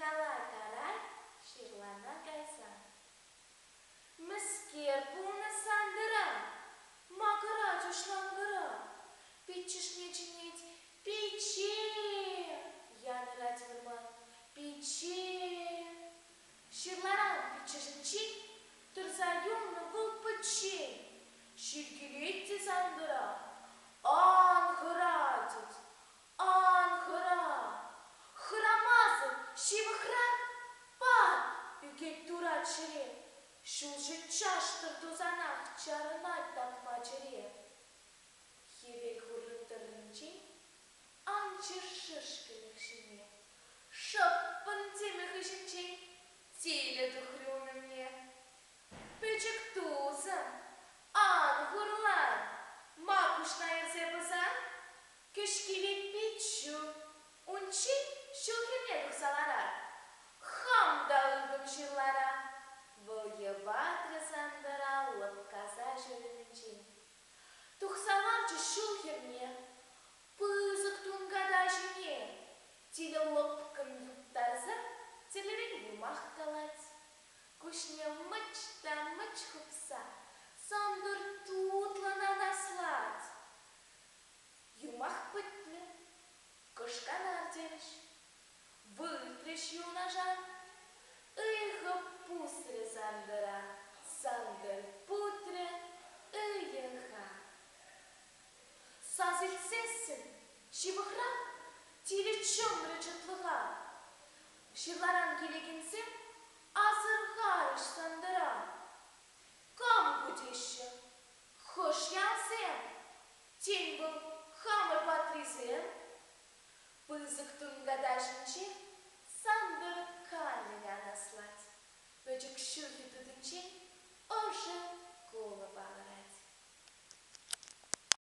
калать арай ҫырлана кайсан. Мӗскер пулнӑ Сантӑра? Макӑрать уҫланкӑра. Пиччӗшне чӗнет «Пичче!» Янӑрать вӑрман «Пичче!» Ҫырларан пиччӗшӗнчен тӑрса юлнӑ вӑл пӗччен. Ҫил килет те Сантӑра «Ан хӑра!» тет. Ан хӑра! Хӑрамасӑр ҫывӑхра пат! ӳкет турат ҫӗре. Ҫулҫӑ чаштӑр тусанах чарӑнать тапма чӗре. Хӗвел хурӑн тӑрринчен анчӗ шӗшкӗлӗх ҫине. Шӑппӑн тӗмӗ хыҫӗнчен тилӗ тухрӗ ун умне. Пӗчӗк тусӑм, ан хурлан, ма куҫна илсе пӑсан? Кӗҫ килет пиччӳ, унччен ҫул хӗрне тухса ларар. Хам та ылтӑн ҫырлара. Вӑл йӑпатрӗ Сантӑра лӑпкаса ҫурӑмӗнчен. Тухса ларчӗ ҫул хӗрне, пысӑк тунката ҫине. Тилӗ лӑпкӑн юптарса тӗрлӗрен юмах калать. Куҫне мӑч та мӑч хупса Сантӑр тутлӑн анаслать. Юмах пӗтнӗ, кӑшканар терӗҫ. Выртрӗҫ юнашар. Ыйхӑ пусрӗ Сантӑра, Сантӑр путрӗ ыйӑха. Сас илтсессӗн ҫывӑхра тилӗ чӑмрӗ чӑтлӑха. Ҫырларан килекенсем асӑрхарӗҫ Сантӑра. Кам ку теҫҫӗ? Хӑш ялсем? Тен, вӑл хамӑр патрисем? Пысӑк тунката ҫинче Сантӑр канлӗн анаслать. Пӗчӗк ҫӳхе тутинчен ӑшӑ